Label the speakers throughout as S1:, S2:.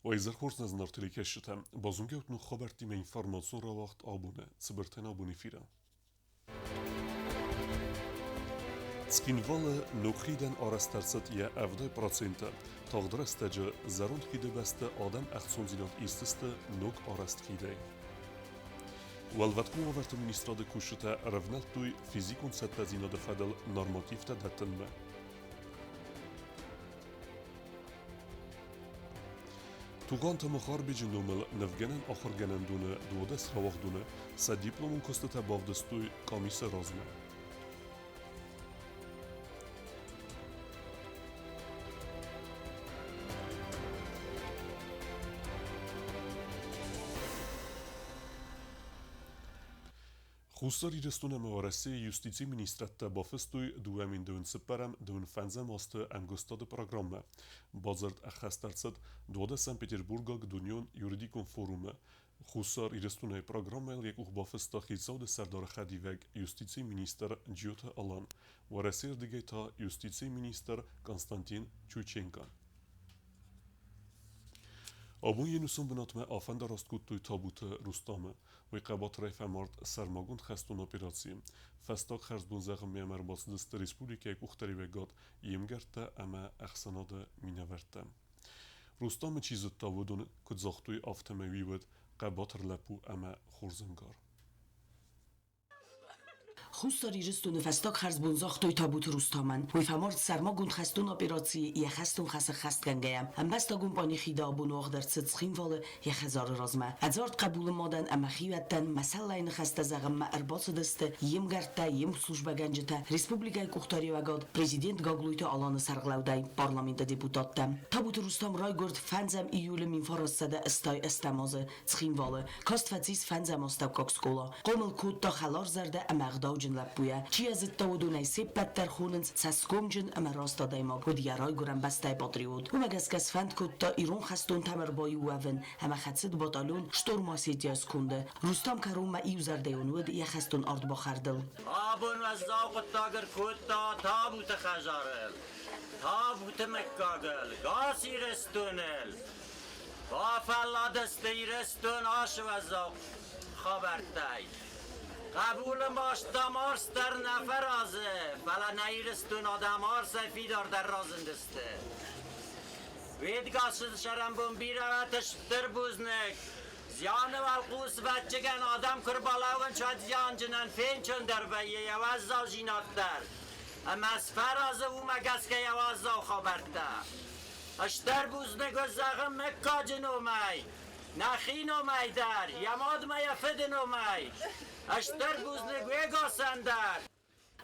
S1: Уӕ хорз нӕ зынаргъ телекӕсджытӕ! Базонгӕ ут ног хабӕрттимӕ информацион рауагъд абоны цыбыртӕн абон эфиры. Цхинвалы ног хидӕн арӕзт ӕрцыд йӕ 70%. Тагъд рӕстӕджы зӕронд хиды бӕсты адӕм ӕхцондзинад исдзысты ног арӕзт хидӕй. Уӕлвӕткон уавӕрты министрады кусджытӕ ӕрӕвнӕлдтой физикон цӕттӕдзинады фӕдыл нормативтӕ дӕттынмӕ. Тугъанты Мухарбеджы номыл нывгӕнӕн ахуыргӕнӕндоны 12 рауагъдоны сӕ дипломон куыстытӕ бавдыстой къамисы размӕ. Хуссар Ирыстон ӕмӕ Уӕрӕсейы юстицийы министрадтӕ бафыстой 2024 25 азты ӕмгуыстады программӕ. Бадзырд ӕххӕст ӕрцыд 12 Санкт-Петербургаг дунеон юридикон форумы. Хуссар Ирыстонӕй программӕйыл йӕ къух бафыста хицауады сӕрдары хӕдивӕг юстицийы министр Джиоты Алан, Уӕрӕсейы рдыгӕй та юстицийы министр Константин Чуйченко. Абон йе нусон бынатмӕ афӕндараст кодтой Табуты Рустамы. Уый хъӕбатырӕй фӕмард сӕрмагонд хӕстон операцийы. Фӕстаг хӕрзбон зӕгъынмӕ йӕм ӕрбацыдысты республикӕйы къухдариуӕгад, йе мгӕрттӕ ӕмӕ ӕхсӕнады минӕвӕрттӕ. Рустамы чи зыдта, уыдон куыд загътой, афтӕмӕй уый уыд хъӕбатыр лӕппу ӕмӕ хорз ӕмгар.
S2: Хуссар Ирыстоны фӕстаг хӕрзбон загътой Табуты Рустамӕн. Уый фӕмард сӕрмагонд хӕстон операцийы йӕ хӕстон хӕс ӕххӕстгӕнгӕйӕ. Ӕмбӕстагон панихида абон уагъд ӕрцыд Цхинвалы йӕ хӕдзары размӕ. Ӕдзард хъӕбулы мадӕн ӕмӕ хиуӕттӕн мӕсӕллӕйы ныхӕстӕ зӕгъынмӕ ӕрбацыдысты йе мгӕрттӕ, йе мслужбӕгӕнджытӕ, республикӕйы къухдариуӕгад, президент Гаглойты Аланы сӕргълӕудӕй, парламенты депутаттӕ. Табуты Рустам райгуырд фӕндзӕм июлы 1988 азы Цхинвалы. Каст фӕцис фӕндзӕм астӕуккаг скъола. Хъомыл кодта хӕларзӕрдӕ ӕмӕ ӕгъдауджын лӕппуйӕ. Чи йӕ зыдта, уыдонӕй се ппӕт дӕр хонынц цӕсгомджын ӕмӕ раст адӕймаг, уыд йӕ райгуырӕн бӕстӕйы патриот. Уымӕ гӕсгӕ сфӕнд кодта ирон хӕстонтӕм ӕрбаиу уӕвын ӕмӕ хӕцыд батальон «Шторм Осетия» сконды. Рустам кӕронмӕ иузӕрдӕйон уыд йӕ хӕстон ардбахӕрдыл.
S3: Абон уӕззау хъуыддаг ӕркодта табуты хӕдзарыл, табуты мыггагыл, гас Ирыстоныл. Бафӕлладысты Ирыстон ацы уӕззау хабӕрттӕй. Хъӕбулы маст дам арс дӕр нӕ фӕразы, фӕлӕ нӕ Ирыстон адӕм арсӕй фидардӕр разындысты. Уедгасы сӕрӕнбон бирӕ стыр бузныг. Зианы уӕлхъус вӕччыгӕн адӕм куы рбалӕууынц, уӕд зианджынӕн фенчондӕр вӕййы йӕ уӕззаудзинад дӕр. Ӕмӕ сфӕразы уымӕ гӕсгӕ йӕ уӕззау хабӕрттӕ. Стыр бузныг уын зӕгъын мыггаджы номӕй, нӕхи номӕй дӕр, йӕ мадмӕ йӕ фыды номӕй. Стыр бузныг уе гасӕн дӕр.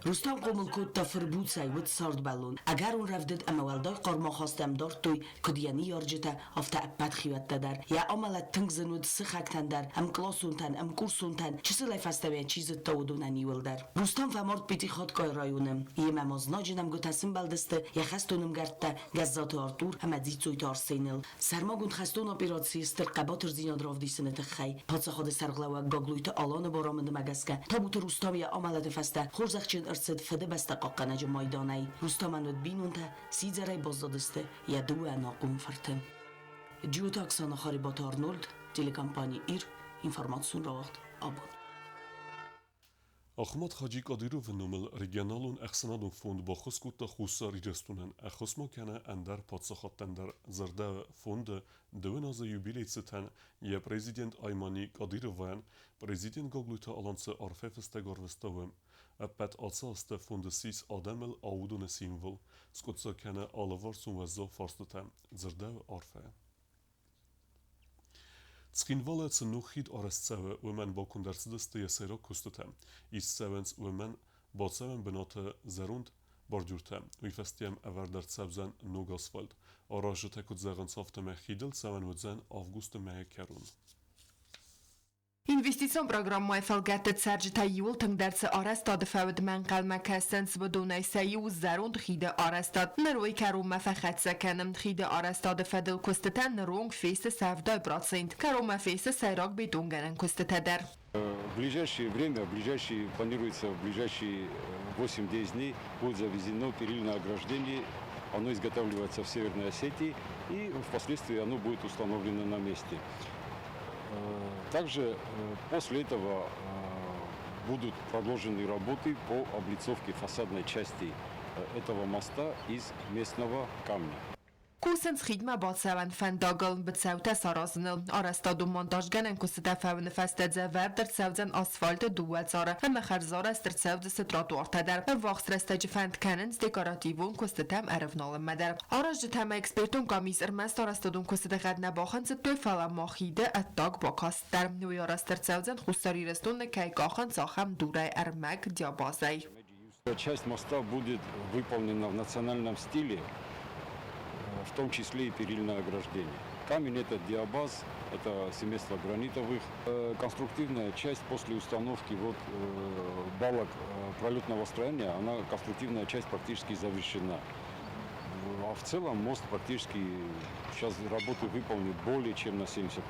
S2: Рустам хъомыл кодта фырбуцӕй, уыд цардбӕллон. Ӕгӕрон рӕвдыд ӕмӕ уӕлдай хъарм ахастӕм дардтой, куыд йӕ ныййарджытӕ, афтӕ ӕппӕт хиуӕттӕ дӕр. Йӕ амӕлӕт тынг зын уыд сыхӕгтӕн дӕр, ӕмкъласонтӕн, ӕмкурсонтӕн, чысылӕй фӕстӕмӕ чи зыдта, уыдонӕн иуылдӕр. Рустам фӕмард Пятихаткайы районы. Йемӕ ма знаджы нӕмгуытӕ сымбӕлдысты йӕ хӕстон ӕмгӕрттӕ Гӕззаты Артур ӕмӕ Дзиццойты Арсеныл. Сӕрмагонд хӕстон операцийы стыр хъӕбатырдзинад равдисыны тыххӕй паддзахады сӕргълӕууӕг Гаглойты Аланы барамындмӕ гӕсгӕ Табуты Рустам йӕ амӕлӕты фӕстӕ хорзӕхджын ӕрцыд Фыдыбӕстӕ хъахъхъӕнӕджы майданӕй. Рустамӕн уыд бинонтӕ, сидзӕрӕй баззадысты йӕ дыууӕ ӕнахъом фырты. Джиоты Оксана Харебаты Арнольд, телекомпани Ир, информацион рауагъд абон.
S1: Ахмат Хаджи Кадыровы номыл регионалон ӕхсӕнадон фонд баххуыс кодта Хуссар Ирыстонӕн ӕххуысмӕ кӕнӕ ӕндӕр паддзахадтӕн дӕр, дзырдӕуы фонды дыууын азы юбилей цытӕн йӕ президент Аймани Кадыровайӕн президент Гаглойты Алан цы арфӕ фыстӕг арвыста, уым. Ӕппӕт ацы азты фонды ссис адӕмыл аудыны символ, скъуыддзаг кӕны алыварсон уӕззау фарстытӕ, дзырдӕуы арфӕйы. Цхинвалы цы ног хид арӕзт цӕуы, уымӕн баконд ӕрцыдысты йӕ сӕйраг куыстытӕ. Ист цӕуынц уымӕн бацӕуӕн бынаты зӕронд бордюртӕ. Уый фӕстӕ йӕм ӕвӕрд ӕрцӕудзӕн ног асфальт. Аразджытӕ куыд зӕгъынц, афтӕмӕй хидыл цӕуӕн уыдзӕн августы мӕйы кӕрон.
S4: Инвестицион программӕйы фӕлгӕтты цӕрджытӕ иууыл тынгдӕр цы арӕзтады фӕудмӕ ӕнхъӕлмӕ кӕсынц, уыдонӕй сӕ иу зӕронд хиды арӕзтад. Ныр уый кӕронмӕ фӕхӕццӕ кӕны. Хиды арӕзтады фӕдыл куыстытӕ ныронг фесты 70%, кӕронмӕ фесты сӕйраг бетонгӕнӕн куыстытӕ дӕр.
S5: В ближайшее время, в ближайшие, планируется в ближайшие 8-10 дней будет завезено перильное ограждение. Оно изготавливается в Северной Осетии и впоследствии оно будет установлено на месте. Также после этого будут продолжены работы по облицовке фасадной части этого моста из местного камня.
S4: Кусынц хидмӕ бацӕуӕн фӕндагыл быцӕутӕ саразыныл. Арӕзтадон монтажгӕнӕн куыстытӕ фӕуыны фӕстӕ дзы ӕвӕрд ӕрцӕудзӕн асфальты дыууӕ цары ӕмӕ хӕрзарӕзт ӕрцӕудзысты тротуартӕ дӕр. Ӕввахс рӕстӕджы фӕнд кӕнынц декоративон куыстытӕм ӕрӕвналынмӕ дӕр. Аразджытӕ ӕмӕ экспертон къамис ӕрмӕст арӕзтадон куыстыты гъӕд нӕ бахынцыдтой, фӕлӕ ма хиды ӕддаг бакаст дӕр. Уый арӕзт ӕрцӕудзӕн Хуссар Ирыстоны кӕй къахынц, ахӕм дурӕй ӕрмӕг диабазӕй.
S5: Часть моста будет выполнена в национальном стиле, в том числе и перильное ограждение. Камень это диабаз, это семейство гранитовых. Конструктивная часть после установки вот балок пролетного строения, она конструктивная часть практически завершена. А в целом мост практически сейчас работы выполнен более чем на 70%.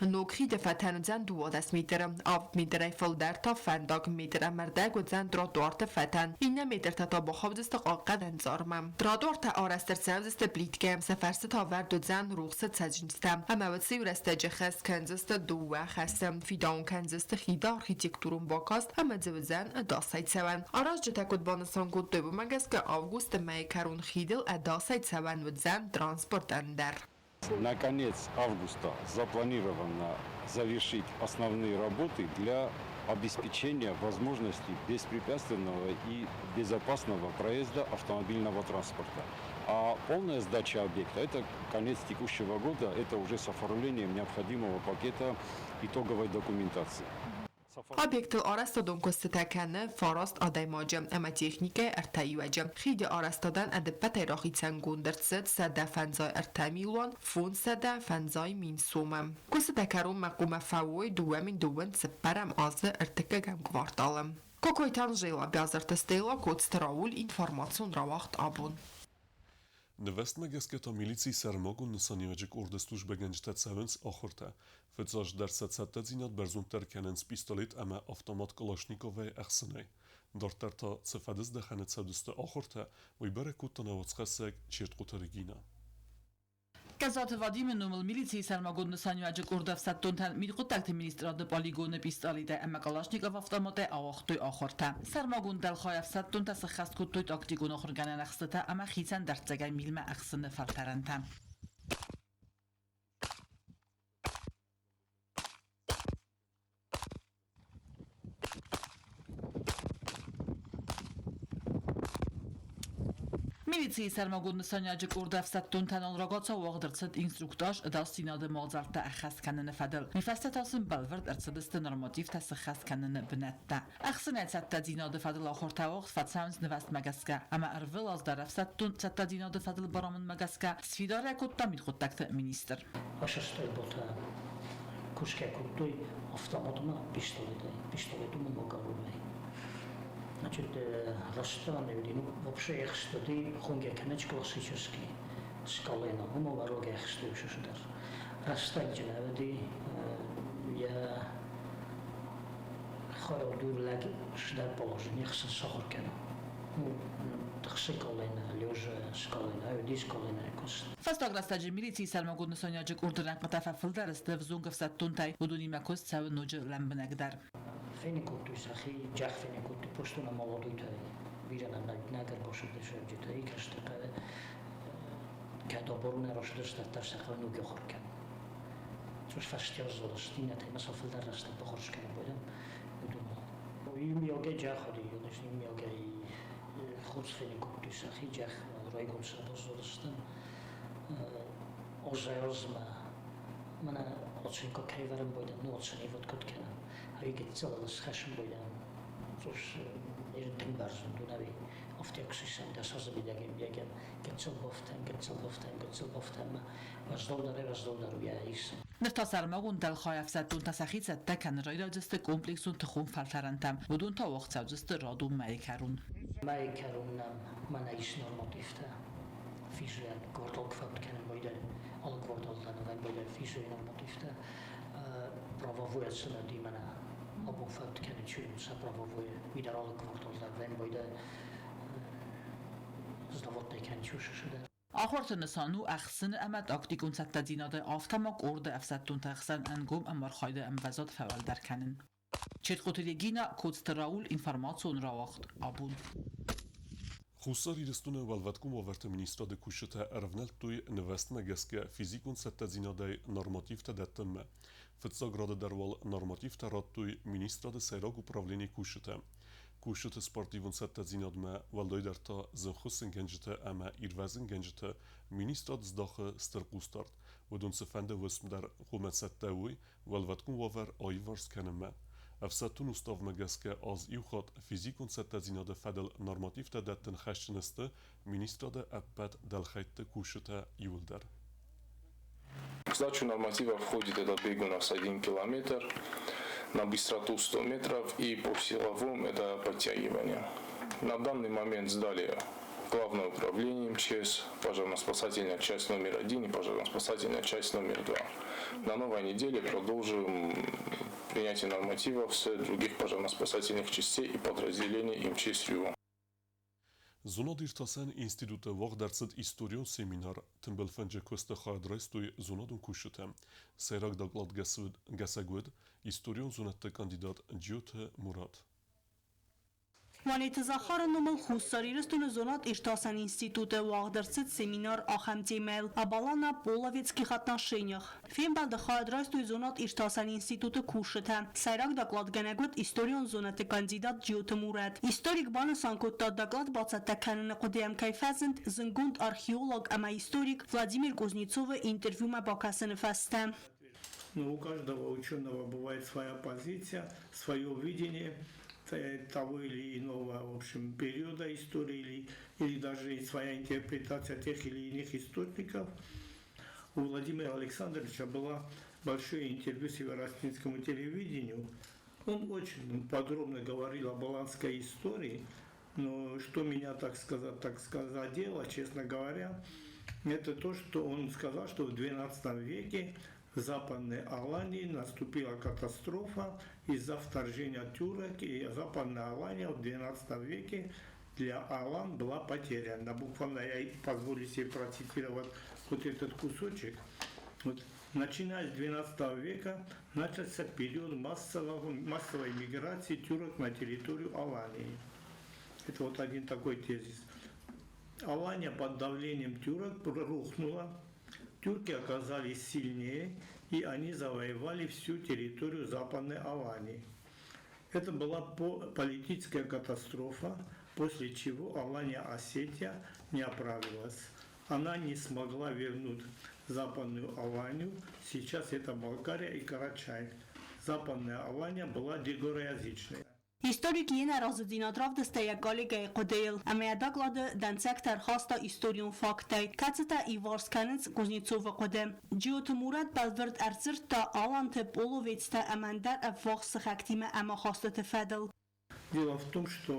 S4: Ног хиды фӕтӕн уыдзӕн 12 метры, авд метрӕй фылдӕр та фӕндаг, метр ӕмӕ рдӕг уыдзӕн тротуарты фӕтӕн, иннӕ метртӕ та бахаудзысты хъахъхъӕнӕн цармӕ. Тротуартӕ арӕзт ӕрцӕудзысты плиткӕ, сӕ фӕрцы та вӕрд уыдзӕн рухсы цӕджындзтӕ ӕмӕ уыцы иу рӕстӕджы хӕс кӕндзысты дыууӕ хӕсы, фидауын кӕндзысты хиды архитектурон бакаст ӕмӕ дзы уыдзӕн ӕдасӕй цӕуӕн. Аразджытӕ куыд банысан кодтой, уымӕ гӕсгӕ августы мӕйы кӕрон хидыл ӕдасӕй цӕуӕн уыдзӕн транспортӕн дӕр.
S5: На конец августа запланировано завершить основные работы для обеспечения возможности беспрепятственного и безопасного проезда автомобильного транспорта. А полная сдача объекта – это конец текущего года, это уже с оформлением необходимого пакета итоговой документации.
S4: Объектыл арӕзтадон куыстытӕ кӕны фараст адӕймаджы ӕмӕ техникӕйы ӕртӕ иуӕджы. Хиды арӕзтадӕн ӕдыппӕтӕй рахицӕнгонд ӕрцыд 153 550 000 сомы. Куыстытӕ кӕронмӕ хъуамӕ фӕуой 2024 азы ӕртыккӕгӕм кварталы. Кокойты Анжела, Биазырты Стелла, Коцты Рауль, информацион рауагъд абон.
S1: Нывӕстмӕ гӕсгӕ та милицийы сӕрмагонд нысаниуӕджы къорды службӕгӕнджытӕ цӕуынц ахуыртӕ. Фыццаджыдӕр сӕ цӕттӕдзинад бӕрзонддӕр кӕнынц пистолет ӕмӕ автомат Калашниковӕй ӕхсынӕй. Дарддӕр та цы фӕдыздӕхӕны цӕудзысты ахуыртӕ, уый бӕрӕг кодта нӕ уацхӕссӕг Чертхъоты Регинӕ.
S6: Гӕззаты Вадимы номыл милицийы сӕрмагонд нысаниуӕджы къорды ӕфсӕддонтӕн мидхъуыддӕгты министрады полигоны пистолетӕй ӕмӕ Калашников автоматӕй ауагътой ахуыртӕ. Сӕрмагонд дӕлхай ӕфсӕддонтӕ сыххӕст кодтой тактикон ахуыргӕнӕн ӕхстытӕ ӕмӕ хицӕн дӕрддзӕгӕй милмӕ ӕхсыны фӕлтӕрӕнтӕ. Милицийы сӕрмагонд нысаниуӕджы къорды ӕфсӕддонтӕн рагацау уагъд ӕрцыд инструктаж ӕдасдзинады мадзӕлттӕ ӕххӕст кӕныны фӕдыл. Уый фӕстӕ та сын бӕлвырд ӕрцыдысты нормативтӕ сыххӕст кӕныны бынӕттӕ. Ӕхсынӕй цӕттӕдзинады фӕдыл ахуыртӕ уагъд фӕцӕуынц нывӕстмӕ гӕсгӕ ӕмӕ ӕрвылаз дӕр ӕфсӕддон цӕттӕдзинады фӕдыл барамындмӕ гӕсгӕ сфидар кодта мидхъуыддӕгты министр.
S7: Асастой былтӕ кусгӕ кодтой автоматмӕ пистолетӕй, пистолет уымӕн уагӕвӕрдӕй. Значит, растан люди, ну, вообще ӕхстыди хонгӕ кӕнӕч классический скалена, уымӕ варогӕ ӕхсты дӕр. Рӕстӕджы ӕвӕди йӕ хайал лӕг сдӕр положение хсӕн сахуыр кӕны. Ну, тыхсы колена, лежа скалена, ӕвӕди скалена куыст.
S6: Фӕстаг рӕстӕджы милицийы сӕрмагонд нысаниуӕджы къорды рӕнхъытӕ фӕфылдӕр сты ӕвзонг ӕфсӕддонтӕй, уыдонимӕ куыст цӕуы ноджы лӕмбынӕгдӕр.
S7: Фене кодтой сӕхи, джах фене кодтой, просто на молодойтӕй. Бирӕ нӕгӕр босырдысӕвджытӕй кӕстӕртӕ кӕд обороны росдыстӕттӕ сӕ хъӕуы ног ахуыр кӕнын. Цус фӕстиаззолыс, иннӕтӕй ма сӕ фылдӕр рӕстӕг бахуырс кӕнын бойдӕн, уыдонмӕ. Иумиагӕй джах уыди, иумиагӕй хорз фене кодтой сӕхи, джах райгонд сӕ баззолыстӕн. Озӕй-озмӕ мӕнӕ оценка кӕй вӕрын бойдӕн, ну оценивать куыд кӕнӕм, ӕви гыццыл схӕссын бойдӕн. Цус тынг бӕрзонд у, нӕви афтӕ куы азы мидӕгӕн мидӕгӕн гыццыл бафтӕн, гыццыл бафтӕн, гыццыл бафтӕн, уӕздаудӕрӕй уӕздаудӕр у йӕ ис.
S6: Ныр та сӕрмагонд дӕлхай ӕфсӕддонтӕ сӕхи цӕттӕ кӕнын райдайдзысты комплексон тыхон фӕлтӕрӕнтӕм. Уыдон та уагъд цӕудзысты радон мӕйы кӕрон.
S7: Мӕйы кӕрон нӕм мӕнӕ ис нормативтӕ. Физиаг квартал фӕуд кӕнын бойдӕ, алы квартал дӕр бойдӕ физиаг нормативтӕ. Правовой оценади мӕнӕ абон фӕуд кӕнын чуйын сӕ правовой видар алы квартал дӕр бойдӕ. Заводтӕй кӕнчушышыда.
S6: Ахуырты нысан у ӕхсыны ӕмӕ тактикон цӕттӕдзинады, афтӕ ма къорды ӕфсӕддонты ӕхсӕн ӕнгом ӕмархайды ӕмвӕзад фӕуӕлдӕр кӕнын. Четкъоты Регина, Коцты Рауль, информацион рауагъд «Абон».
S1: Хуссар Ирыстоны Уӕлвӕткон уавӕрты министрады кусджытӕ ӕрӕвнӕлдтой нывӕзтмӕ гӕсгӕ физикон цӕттӕдзинадӕй нормативтӕ дӕттынмӕ. Фыццаг рады дӕр уал нормативтӕ радтой министрады сӕйраг управленийы кусджытӕ. Кусджыты спортивон цӕттӕдзинадмӕ, уӕлдайдӕр та зынхуыссынгӕнджытӕ ӕмӕ ирвӕзынгӕнджытӕ министрад здахы стыр хъусдард. Уыдон цыфӕнды уысм дӕр хъуамӕ цӕттӕ уой уӕлвӕткон уавӕр аиварс кӕнынмӕ. Ӕфсӕддон уставмӕ гӕсгӕ аз иу хатт физикон цӕттӕдзинады фӕдыл нормативтӕ дӕттын хӕсджын сты министрады ӕппӕт дӕлхӕйтты кусджытӕ иууылдӕр.
S8: В сдачу норматива входит этот бег у нас 1 километр, на быстроту 100 метров и по силовым это подтягивание. На данный момент сдали Главное управление МЧС, пожарно-спасательная часть номер 1 и пожарно-спасательная часть номер 2. На новой неделе продолжим принятие нормативов с других пожарно-спасательных частей и подразделений МЧС РЮ.
S1: Зонад-иртасӕн институты уагъд ӕрцыд историон семинар Тымбыл фӕнджы куысты хайад райстой зонадон кусджытӕ. Сӕйраг докладгӕсӕг уыд историон зонӕдты кандидат Джиоты Мурат.
S9: Уанеты Захары номыл Хуссар Ирыстоны зонад-иртасӕн институты уагъд ӕрцыд семинар ахӕм темӕйыл Об алано-половецких отношениях. Фембӕлды хайад райстой зонад-иртасӕн институты кусджытӕ. Сӕйраг докладгӕнӕг уыд историон зонӕдты кандидат Джиоты Мурӕт. Историк банысан кодта, доклад бацӕттӕ кӕныны хъуыдыйӕм кӕй фӕзынд зындгонд археолог ӕмӕ историк Владимир Кузнецовы интервьюмӕ бакӕсыны фӕстӕ.
S10: Но у каждого ученого бывает своя позиция, свое видение того или иного, в общем, периода истории или даже своя интерпретация тех или иных источников. У Владимира Александровича было большое интервью североосетинскому телевидению. Он очень подробно говорил об аланской истории, но что меня, так сказать, задело, честно говоря, это то, что он сказал, что в XII веке в Западной Алании наступила катастрофа из-за вторжения тюрок, и Западная Алания в XII веке для Алан была потеряна. Буквально я позволю себе процитировать вот этот кусочек. Вот, начиная с XII века начался период массовой миграции тюрок на территорию Алании. Это вот один такой тезис. Алания под давлением тюрок рухнула. Тюрки оказались сильнее, и они завоевали всю территорию Западной Алании. Это была политическая катастрофа, после чего Алания Осетия не оправилась. Она не смогла вернуть Западную Аланию, сейчас это Балкария и Карачай. Западная Алания была дигороязычной.
S9: Историк йе нӕразыдзинад равдыста йӕ коллегӕйы хъуыдыйыл ӕмӕ йӕ доклады дӕнцӕгтӕ ӕрхаста историон факттӕй, кӕцытӕ иуварс кӕнынц Кузнецовы хъуыды. Джиоты Мурат бӕлвырд ӕрдзырдта аланты, половецтӕ ӕмӕ ӕндӕр ӕввахс сыхӕгтимӕ ӕмахастыты фӕдыл.
S10: Дело в том, что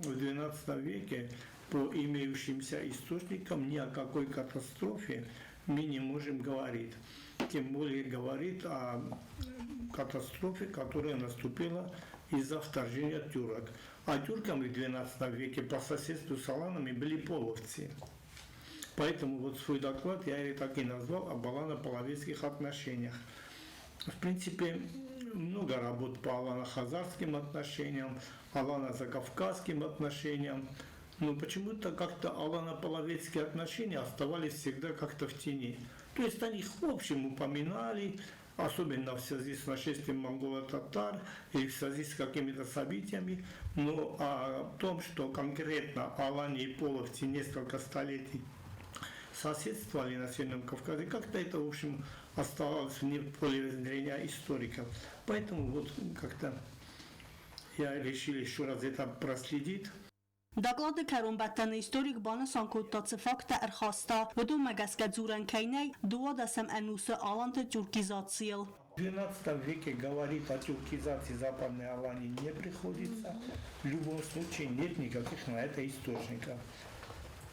S10: в XII веке по имеющимся источникам ни о какой катастрофе мы не можем говорить. Тем более говорит о катастрофе, которая наступила из-за вторжения тюрок. А тюрками в XII веке по соседству с аланами были половцы. Поэтому вот свой доклад я и так и назвал об алано-половецких отношениях. В принципе, много работ по алано-хазарским отношениям, алано-закавказским отношениям. Но почему-то как-то алано-половецкие отношения оставались всегда как-то в тени. То есть они их в общем упоминали, особенно в связи с нашествием монголо-татар или в связи с какими-то событиями, но о том, что конкретно алане и половцы несколько столетий соседствовали на Северном Кавказе, как-то это, в общем, оставалось вне поля зрения историков. Поэтому вот как-то я решил еще раз это проследить.
S9: Доклады кӕронбӕттӕны историк банысан кодта, цы факттӕ ӕрхаста, уыдонмӕ гӕсгӕ дзурӕн кӕй нӕй 12-ӕм ӕнусы аланты тюркизацийыл.
S10: В XII веке говорить о тюркизации Западной Алании не приходится. В любом случае нет никаких на это источников.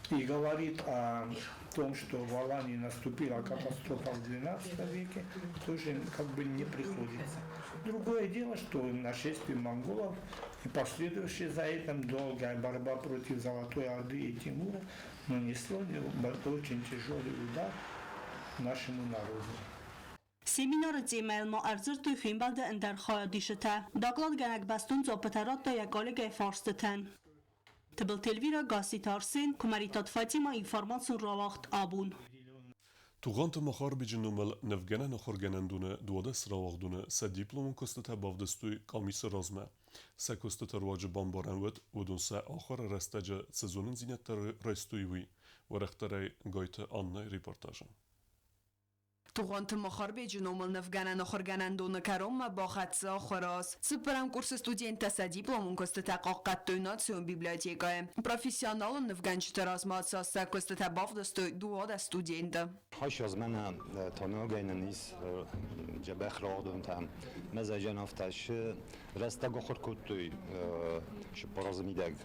S10: И говорит о том, что в Алании наступила катастрофа в XII веке, тоже как бы не приходится. Другое дело, что нашествие монголов И последующая за этим долгая борьба против Золотой Орды и Тимура нанесло очень тяжелый удар нашему народу.
S9: Семинары темӕйыл ма ӕрдзырдтой фембӕлды ӕндӕр хайадисджытӕ. Докладгӕнӕг бӕстон дзуаппытӕ радта йӕ коллегӕйы фарстытӕн. Тыбылты Эльвира, Гасситы Арсен, Куымӕридтаты Фатимӕ, информацион рауагъд Абон.
S1: Тугъанты Махарбеджы номыл нывгӕнӕн ахуыргӕнӕндоны 12 рауагъдоны сӕ дипломон куыстытӕ бавдыстой къамисы размӕ. Сӕ куыстыты руаджы бамбарӕн уыд, уыдон сӕ ахуыры рӕстӕджы цы зонындзинӕдтӕ райстой, уый. Уӕрӕхдӕрӕй Гайты Аннӕйы репортажы.
S4: Тугъанты Махарбеджы номыл нывгӕнӕн ахуыргӕнӕндоны кӕронмӕ бахӕццӕ ахуыры аз. Цыппӕрӕм курсы студенттӕ сӕ дипломон куыстытӕ хъахъхъӕдтой национ библиотекӕйы. Профессионалон нывгӕнджыты размӕ сӕ куыстытӕ бавдыстой 12 студенты.
S11: Хайразмӕ тоногӕнӕн ис дзӕбӕх рауагъдонтӕ. Мӕзӕджы афтӕ рӕстӕг ахуыр кодтой 4 азы мидӕг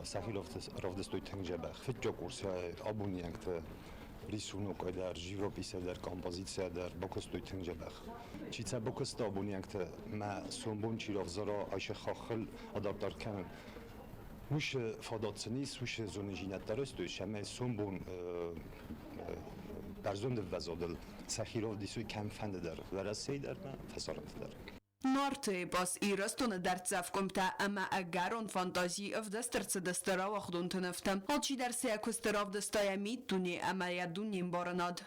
S11: сӕхи равдыстой тынг дзӕбӕх. Фыццаг курсӕй абониӕгты рисунокӕй дӕр, живописӕй дӕр, композицийӕ дӕр бакуыстой тынг дзӕбӕх. Чи сӕ бакуыста абониӕгты мӕ сомбон чи равзара, айсы хаххыл адарддӕр кӕнын. Уыцы фадат сын ис, уыцы зонындзинӕдтӕ райстой, цӕмӕй сомбон бӕрзонд ӕввӕзадыл сӕхи равдисой кӕмфӕнды дӕр, Уӕрӕсейы дӕр ӕмӕ фӕсарӕнты дӕр.
S4: Нарты эпос Ирыстоны дӕрддзӕф къуымтӕ ӕмӕ ӕгӕрон фантази ӕвдыст ӕрцыдысты рауагъдонты нывты. Алчидӕр сӕ куысты равдыста йӕ миддуне ӕмӕ йӕ дунембарынад.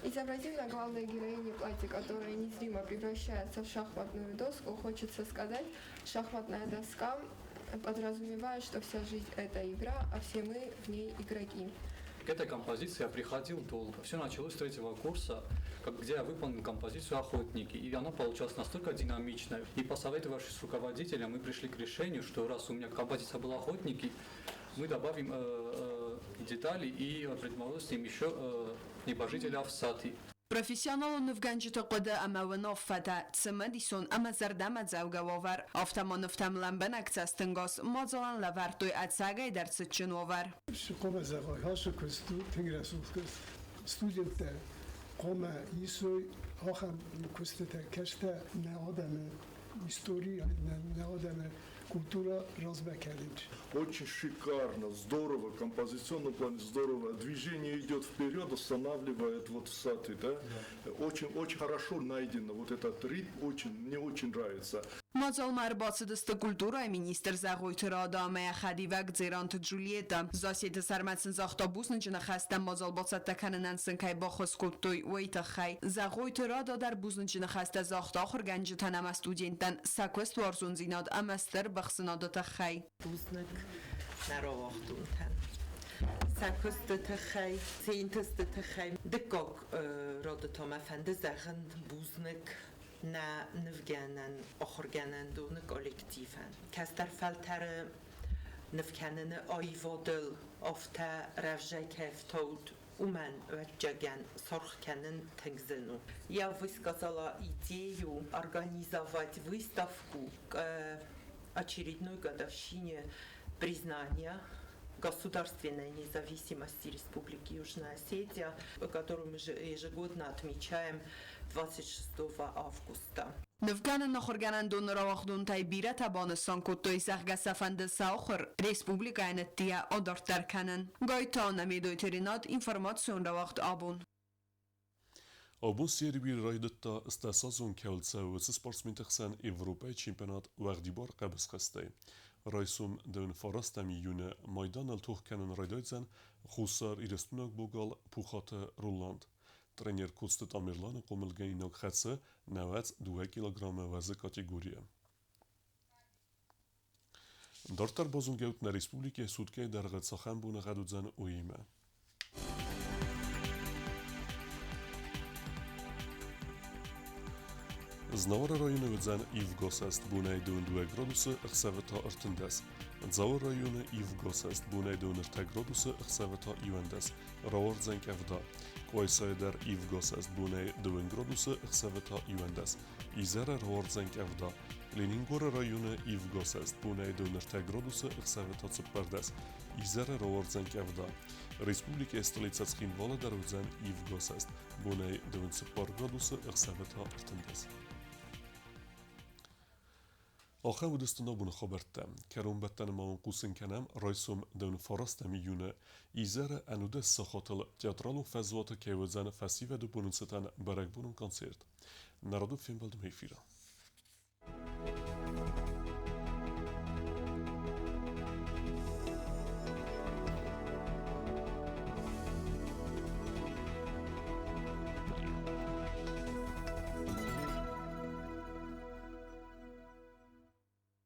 S12: Изобразив на главной героине платье, которое незримо превращается в шахматную доску, хочется сказать, шахматная доска подразумевает, что вся жизнь – это игра, а все мы в ней игроки.
S13: К этой композиции я приходил долго. Все началось с третьего курса, где я выполнил композицию «Охотники». И она получалась настолько динамичной. И посоветовавшись с руководителем, мы пришли к решению, что раз у меня композиция была «Охотники», мы добавим детали и предположим еще небожителя Всати.
S4: Профессионалон нывгӕнджыты хъуыды ӕмӕ уынаффӕтӕ цымыдисон ӕмӕ зӕрдӕмӕдзӕугӕ уавӕр. Афтӕ ма нывтӕм лӕмбынӕг цӕстӕнгас мадзалӕн лӕвӕрдтой ӕцӕгӕйдӕр цытджын уавӕр.
S14: Хъуамӕ зӕгъой, ацы куыст у тынг рӕсугъд куыст. Студенттӕ хъуамӕ исой ахӕм куыстытӕ, кӕстӕ нӕ адӕмы истори, нӕ адӕмы культура размӕ кӕнынц.
S15: Очень шикарно, здорово, композиционном плане здорово. Движение идет вперед, останавливает вот Всати, да? Да. Очень, очень хорошо найдено вот этот ритм, очень, мне очень нравится.
S4: Мадзалмӕ ӕрбацыдысты культурӕйы министр Зӕгъойты Рада ӕмӕ йӕ хӕдивӕг Дзеранты Джульетта. Зассеты Сӕрмӕт сын загъта бузныджы ныхӕстӕ мадзал бацӕттӕ кӕнынӕн сын кӕй баххуыс кодтой, уый тыххӕй. Зӕгъойты Рада дӕр бузныджы ныхӕстӕ загъта ахуыргӕнджытӕн ӕмӕ студенттӕн сӕ куыстуарзондзинад ӕмӕ стыр быхсынады тыххӕй.
S16: Бузныг нӕ рауагъдонтӕн сӕ куысты тыххӕй, се нтысты тыххӕй. Дыккаг рады та мӕ фӕнды зӕгъын бузныг нӕ нывгӕнӕн ахуыргӕнӕндоны коллективӕн. Кӕстӕр фӕлтӕры нывкӕныны аивадыл афтӕ рӕвзӕй кӕй ӕфтауд, уымӕн, ӕвӕццӕгӕн, саргъ кӕнын тынг зын у. Я высказала идею организовать выставку к очередной годовщине признания государственной независимости Республики Южная Осетия, которую мы ежегодно отмечаем 26 августа.
S4: Нывгӕнӕн ахуыргӕнӕндоны рауагъдонтӕй бирӕтӕ банысан кодтой, зӕгъгӕ сӕ фӕнды сӕ ахуыр республикӕйӕн ӕддейӕ адарддӕр кӕнын. Гайты Анна, Медойты Ренат, информацион рауагъд Абон.
S1: Абон Сербийы райдыдта 80-азон кӕуыл цӕуы, уыцы спортсменты хсӕн Европӕйы чемпионат уӕгъдибар хъӕбысхӕстӕй. Райсом 29 июны майданыл тох кӕнын райдайдзӕн Хуссар Ирыстонаг богал Пухаты Роланд. Тренер Коцты Тамерланы хъомылгӕнинаг хӕцы 92 килограммы уӕзы категорийы. Дарддӕр базонгӕ ут нӕ республикӕйы суткӕйы дӕргъы цахӕм боныгъӕд уыдзӕн, уыимӕ. Знауыры районы уыдзӕн ивгӕсӕст бонӕй 22 градусы, ӕхсӕвы та 13. Дзауы районы ивгӕсӕст бонӕй 23 градусы, ӕхсӕвы та 11. Рауардзӕн къӕвда. Къуайсайы дӕр ивгӕсӕст бонӕй 2 градусы, ӕхсӕвы та 11. Изӕры рауардзӕн къӕвда. Ленингоры районы ивгӕсӕст бонӕй 23 градусы, ӕхсӕвы та 14. Изӕры рауардзӕн къӕвда. Республикӕйы столицӕ Цхинвалы дӕр уыдзӕн ивгӕсӕст бонӕй 24 градусы, ӕхсӕвы та 13. Ахӕм уыдысты нӕ абоны хабӕрттӕ. Кӕронбӕттӕны ма уын хъусын кӕнӕм, райсом 19 июны изӕры 11 сахатыл театралон фӕзуаты кӕй уыдзӕн фӕсивӕды боны цытӕн бӕрӕгбонон концерт. Народон фембӕлдмӕ эфиры.